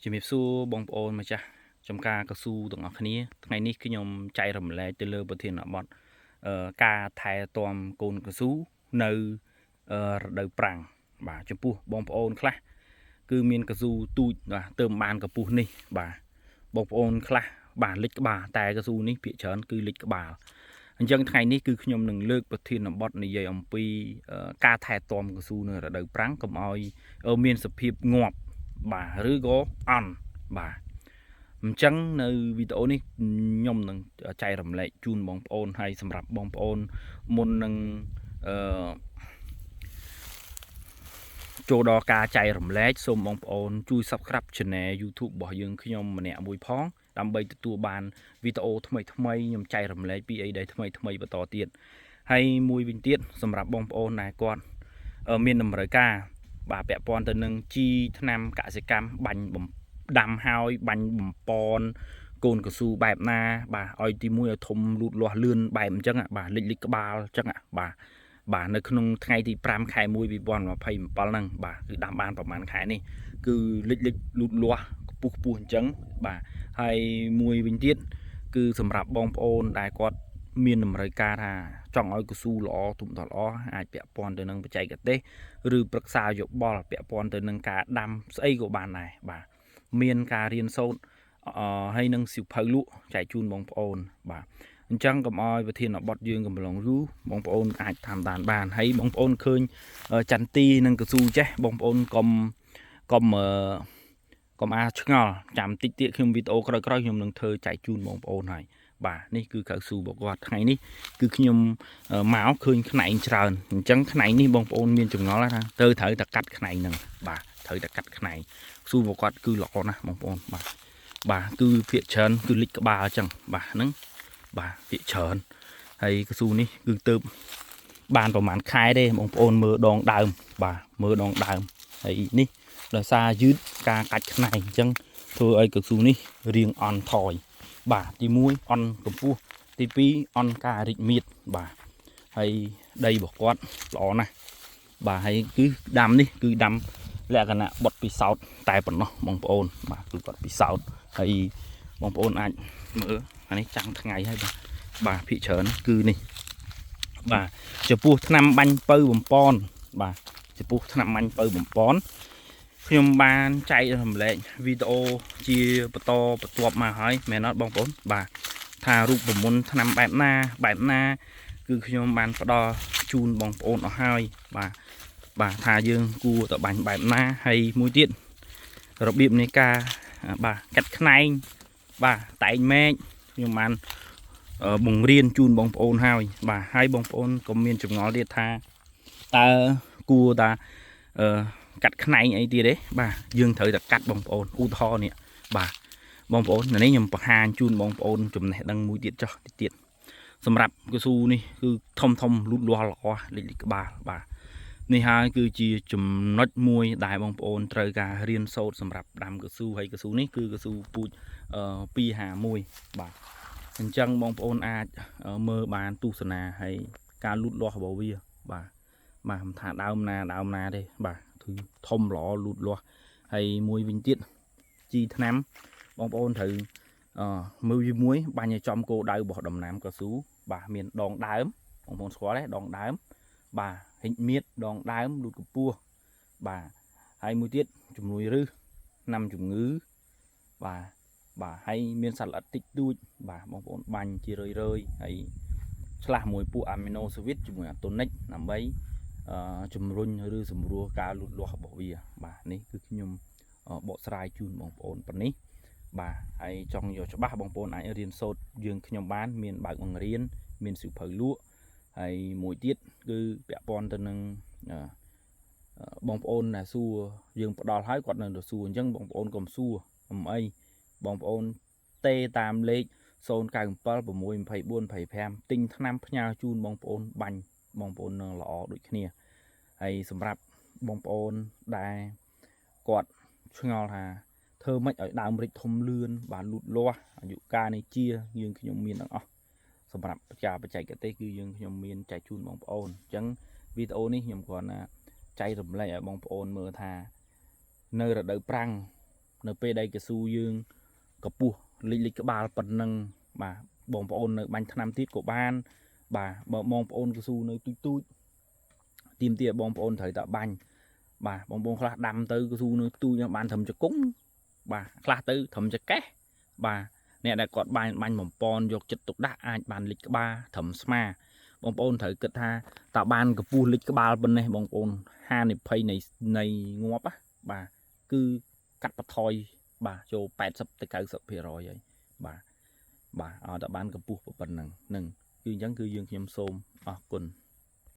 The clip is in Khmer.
ជំរាបសួរបងប្អូនម្ចាស់ចំការកស៊ូទាំងអស់គ្នាថ្ងៃនេះខ្ញុំចែករំលែកទៅលើប្រធានបទការថែទាំកូនកស៊ូនៅរដូវប្រាំងបាទចំពោះបងប្អូនខ្លះគឺមានកស៊ូទូចបាទទៅបានកពុះនេះបាទបងប្អូនខ្លះបាទលិចក្បាលតែកស៊ូនេះភាគច្រើនគឺលិចក្បាលអញ្ចឹងថ្ងៃនេះគឺខ្ញុំនឹងលើកប្រធានបទនិយាយអំពីការថែទាំកស៊ូនៅរដូវប្រាំងកុំឲ្យមានសភាពងាប់បាទឬក៏អន់បាទអញ្ចឹងនៅវីដេអូនេះខ្ញុំនឹងចែករំលែកជូនបងប្អូនហើយសម្រាប់បងប្អូនមុននឹងអឺចូលដល់ការចែករំលែកសូមបងប្អូនជួយ Subscribe Channel YouTube របស់យើងខ្ញុំម្នាក់មួយផងដើម្បីទទួលបានវីដេអូថ្មីថ្មីខ្ញុំចែករំលែកពីអីដែលថ្មីថ្មីបន្តទៀតហើយមួយវិញទៀតសម្រាប់បងប្អូនដែលគាត់មានតម្រូវការបាទពាក់ព័ន្ធទៅនឹងជីថ្នាំកសិកម្មបាញ់បំដាំហើយបាញ់បំពន់កូនកស៊ូបែបណាបាទឲ្យទីមួយឲ្យធំលូតលាស់លឿនបែបអញ្ចឹងបាទលិចលិចក្បាលអញ្ចឹងបាទបាទនៅក្នុងថ្ងៃទី5ខែ1 2027ហ្នឹងបាទគឺដាំបានប្រហែលខែនេះគឺលិចលិចលូតលាស់ខ្ពស់ខ្ពស់អញ្ចឹងបាទហើយមួយវិញទៀតគឺសម្រាប់បងប្អូនដែលគាត់មានតម្រូវការថាចង់ឲ្យកស៊ូល្អទុំដល់ល្អអាចពាក់ព័ន្ធទៅនឹងបច្ចេកទេសឬប្រឹក្សាយោបល់ពាក់ព័ន្ធទៅនឹងការដាំស្អីក៏បានដែរបាទមានការរៀនសូត្រអឺហើយនឹងសិវភៅលក់ចែកជូនបងប្អូនបាទអញ្ចឹងកុំឲ្យប្រធានបទយើងកំឡុងយូរបងប្អូនអាចតាមដានបានហើយបងប្អូនឃើញចន្ទីនិងកស៊ូចេះបងប្អូនកុំកុំអឺកុំអាឆ្ងល់ចាំតិចទៀតខ្ញុំវីដេអូក្រោយៗខ្ញុំនឹងធ្វើចែកជូនបងប្អូនហើយបាទនេះគឺកៅស៊ូរបស់គាត់ថ្ងៃនេះគឺខ្ញុំមកឃើញខ្នែងច្រើនអញ្ចឹងខ្នែងនេះបងប្អូនមានចម្ងល់ថាទៅត្រូវតែកាត់ខ្នែងហ្នឹងបាទត្រូវតែកាត់ខ្នែងស៊ូរបស់គាត់គឺល្អណាស់បងប្អូនបាទបាទគឺភាកច្រើនគឺលិចក្បាលអញ្ចឹងបាទហ្នឹងបាទភាកច្រើនហើយកស៊ូនេះគឺទៅបានប្រហែលខែទេបងប្អូនមើលដងដើមបាទមើលដងដើមហើយនេះដោយសារយឺតការកាច់ខ្នែងអញ្ចឹងធ្វើឲ្យកស៊ូនេះរៀងអន់ថយបាទទី1អន់កម្ពស់ទី2អន់ការរិចមៀតបាទហើយដីរបស់គាត់ល្អណាស់បាទហើយគឺដាំនេះគឺដាំលក្ខណៈបុតពិសោធន៍តែប៉ុណ្ណោះបងប្អូនបាទគឺគាត់ពិសោធន៍ហើយបងប្អូនអាចមើលអានេះចាំងថ្ងៃហើយបាទបាទភាគច្រើនគឺនេះបាទចំពោះថ្នាំបាញ់ពៅបំពន់បាទចំពោះថ្នាំបាញ់ពៅបំពន់ខ្ញុំបានចែករំលែកវីដេអូជាបន្តបន្ទាប់មកហើយមែនអត់បងប្អូនបាទថារូបមន្តថ្នាំបែបណាបែបណាគឺខ្ញុំបានផ្ដល់ជូនបងប្អូនអស់ហើយបាទបាទថាយើងគួរតែបាញ់បែបណាហើយមួយទៀតរបៀបនៃការបាទកាត់ខ្នែងបាទតែងមែកខ្ញុំបានបង្រៀនជូនបងប្អូនហើយបាទហើយបងប្អូនក៏មានចម្ងល់ទៀតថាតើគួរតាអឺកាត់ខ្នែងអីទៀតទេបាទយើងត្រូវតែកាត់បងប្អូនឧទាហរណ៍នេះបាទបងប្អូននេះខ្ញុំបង្ហាញជូនបងប្អូនចំណេះដឹងមួយទៀតចោះតិចទៀតសម្រាប់កស៊ូនេះគឺធំធំលូតលាស់ល្អលិចលិចក្បាលបាទនេះហើយគឺជាចំណុចមួយដែលបងប្អូនត្រូវការរៀនសូត្រសម្រាប់ដាំកស៊ូហើយកស៊ូនេះគឺកស៊ូពូជ251បាទអញ្ចឹងបងប្អូនអាចមើលបានទស្សនាហើយការលូតលាស់របស់វាបាទបាទមិនថាដើមណាដើមណាទេបាទគឺធំល្អលូតលាស់ហើយមួយវិញទៀតជីថ្នាំបងប្អូនត្រូវអឺមើលជាមួយបាញ់ឲ្យចំគោលដៅរបស់ដំណាំកស៊ូបាទមានដងដើមបងប្អូនស្គាល់ទេដងដើមបាទហិចមៀតដងដើមលូតកម្ពស់បាទហើយមួយទៀតជំនួយរឹសឆ្នាំជំងឺបាទបាទហើយមានសត្វល្អិតតិចតួចបាទបងប្អូនបាញ់ជារឿយរឿយហើយឆ្លាស់មួយពួកអាមីណូសវីតជាមួយអាតូនិកដើម្បីជំរុញឬសម្រួលការលូតលាស់របស់វាបាទនេះគឺខ្ញុំបកស្រាយជូនបងប្អូនប៉ុណ្នេះបាទហើយចង់យកច្បាស់បងប្អូនអាចរៀនសូត្រយើងខ្ញុំបានមានបើកបង្រៀនមានសិវភៅលក់ហើយមួយទៀតគឺពាក់ព័ន្ធទៅនឹងបងប្អូនដែលសួរយើងផ្ដល់ហើយគាត់នៅតែសួរអញ្ចឹងបងប្អូនកុំសួរកុំអីបងប្អូនទេតាមលេខ097 624 25ទិញថ្នាំផ្ញើជូនបងប្អូនបាញ់បងប្អូននឹងល្អដូចគ្នាហើយសម្រាប់បងប្អូនដែលគាត់ឆ្ងល់ថាធ្វើម៉េចឲ្យដើមរិចធំលឿនបាទលូតលាស់អាយុកាលនេះជាយើងខ្ញុំមានទាំងអស់សម្រាប់ការបច្ចេកទេសគឺយើងខ្ញុំមានចែកជូនបងប្អូនអញ្ចឹងវីដេអូនេះខ្ញុំគ្រាន់តែចែករំលែកឲ្យបងប្អូនមើលថានៅរដូវប្រាំង នៅពេលដែលកស៊ូយើងកម្ពស់លិចលិចក្បាលប៉ុណ្ណឹងបាទបងប្អូននៅបាញ់ថ្នាំទៀតក៏បាន បាទបើបងប្អូនកស៊ូនៅទូចទូចទៀមទាបងប្អូនត្រូវតែបាញ់បាទបងប្អូនខ្លះដាំទៅកស៊ូនៅទូចបានត្រឹមជង្គង់បាទខ្លះទៅត្រឹមចកេះបាទអ្នកដែលគាត់បាញ់បាញ់បំពន់យកចិត្តទុកដាក់អាចបានលិចក្បាលត្រឹមស្មាបងប្អូនត្រូវគិតថាតើបានកម្ពស់លិចក្បាលប៉ុណ្ណេះបងប្អូនហានិភ័យនៃនៃងាប់ណាបាទគឺកាត់បន្ថយបាទចូល80ទៅ90%ហើយបាទបាទឲ្យតែបានកម្ពស់ប៉ុណ្ណឹងនឹងគឺអញ្ចឹងគឺយើងខ្ញុំសូមអរគុណ។